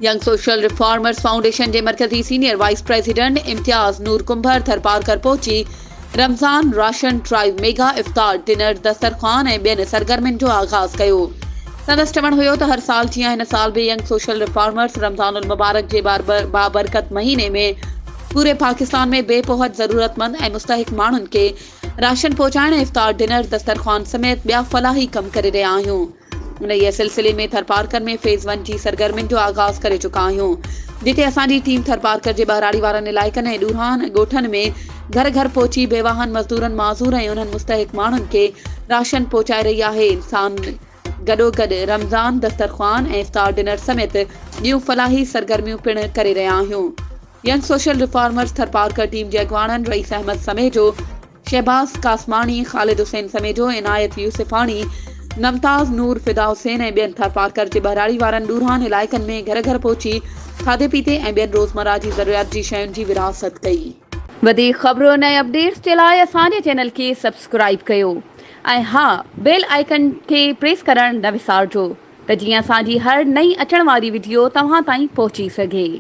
Young social reformers foundation جي مرڪزي senior vice president Imtiaz Noor Kumbhar Tharparkar پهچي Ramzan ration drive, mega افطار dinner, دسترخوان ۽ ٻين سرگرمين جو آغاز ڪيو. سندس چوڻ هيو ته هر سال جيان هن سال به ينگ سوشل ريفارمرز رمضان المبارڪ جي بابرڪت مهيني ۾ پوري پاڪستان ۾ بي پهچ ضرورتمند ۽ مستحق ماڻهن کي راشن پهچائڻ ۽ افطار ڊنر، دسترخوان سميت ٻيا فلاحي ڪم ڪري رهيا آهيون. انهيء سلسلي ۾ ٿرپارڪر ۾ فيز ون جي سرگرمين جو آغاز ڪري چڪا آهيون، جتي اسان جي ٽيم ٿرپارڪر جي ٻهراڙي وارن علائقن ۽ ڏورانهن ڳوٺن ۾ گهر گهر پهچي بيواهن، مزدورن، معذور ۽ انهن مستحق ماڻهن کي راشن پهچائي رهي آهي. انسان گڏوگڏ رمضان دسترخوان ۽ افطار ڊنر سميت ٻيون فلاحي سرگرميون پڻ ڪري رهيا آهيون. Young social reformers Tharparkar team جي اڳواڻن رئيس احمد سميجو، شهباز قاسماڻي، خالد حسين سميجو، عنايت يوسفاڻي، ممتاز نور، فدا حسين ۽ ٻين ٿرپارڪر جي ٻهراڙي وارن ڏورانهن علائقن ۾ گهر گهر پهچي کاڌي پيتي ۽ ٻين روزمره جي ضروريات جي شين جي ورهاست ڪئي. وڌيڪ خبرن ۽ اپڊيٽس جي لاء اسان جي چينل کي سبسڪرائيب ڪيو ۽ ها بيل آئيڪن کي پريس ڪرڻ نه وسارجو ته جيئن اسان جي هر نئين اچڻ واري وڊيو توهان تائين پهچي سگهي.